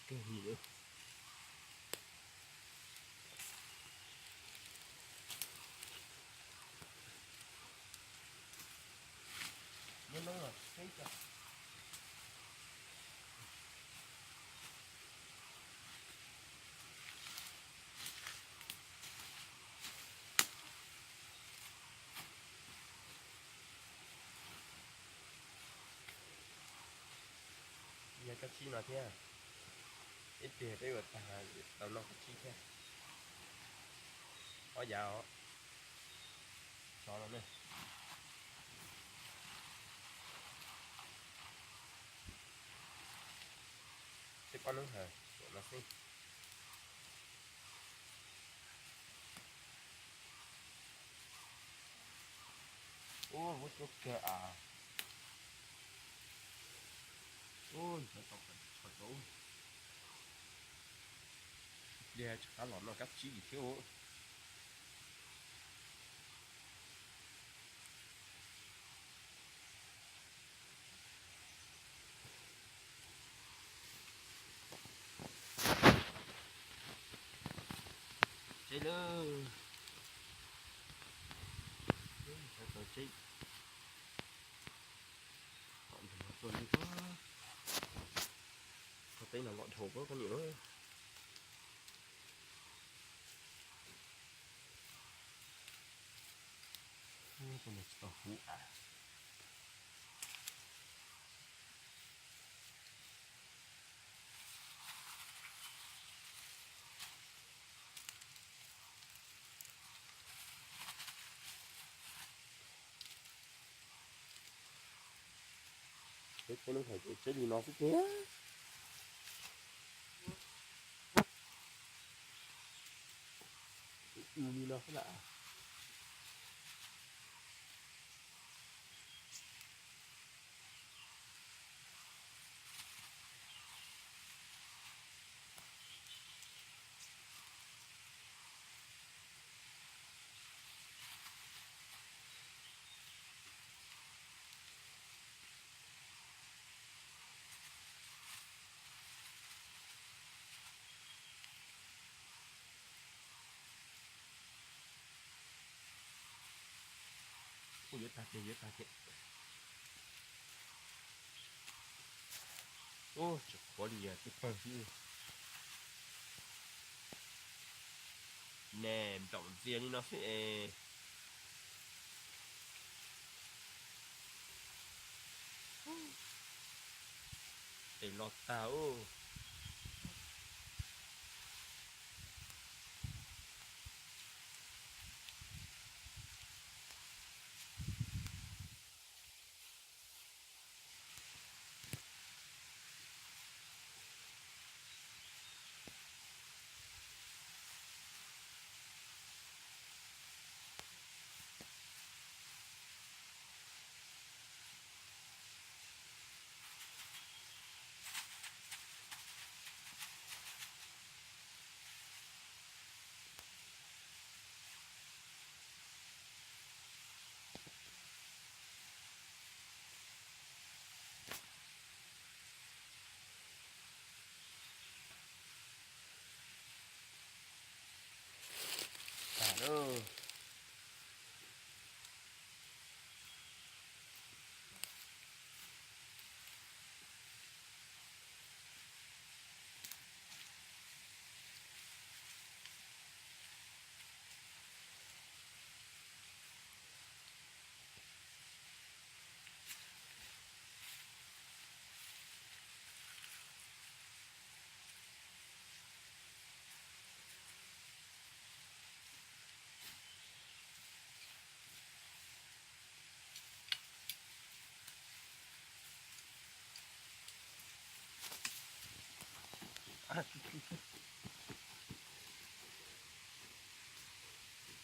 Kawg li. Yog kab tsib no thiab. Ib pliag peb ua tag tau noj kab tsib thiab. Ob yav os. Xov no ne. Tej pob noob hawm no xwb. Ub, vuab tsuab kawg as. Ub, ntxhov tau qhov tau. Pliag rov qab los noj kab tsib thiab. Tseb lawm. Tseb. Qhov teb no loj dhau koj niam. Tsis tau huv as. Peb peb lub hais tias tseb li no xwb tiag. Mus li no xwb lam. Ua yuav tag kiag, yuav tag kiag. Ub, tsis qhuav li yog tej pawg xwb. Nws nplaum ntxiag li no xwb es. Es los tag ub.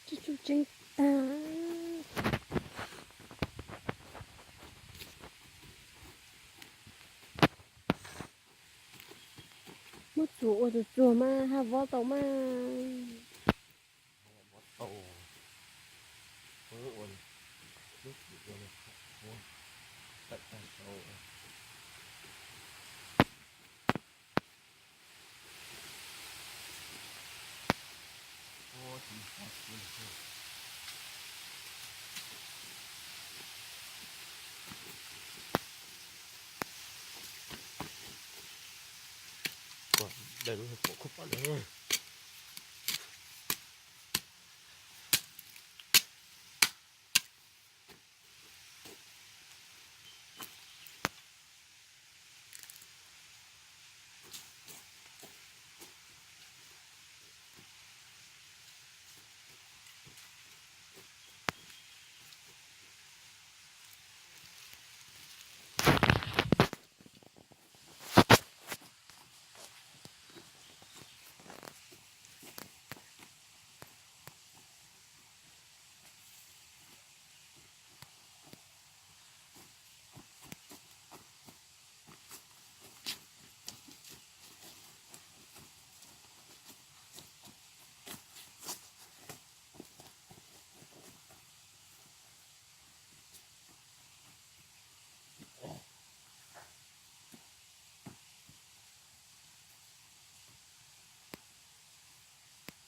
Tsuj tsuj tseeb tag. Muab txuas ua txuas txuas mas haj vov tau mas. Tau, ua lub txim ua tawm tag saud. Daim lub pom khuab pom lawm.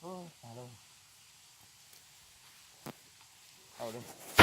Ua, tas lawm. Au lawm.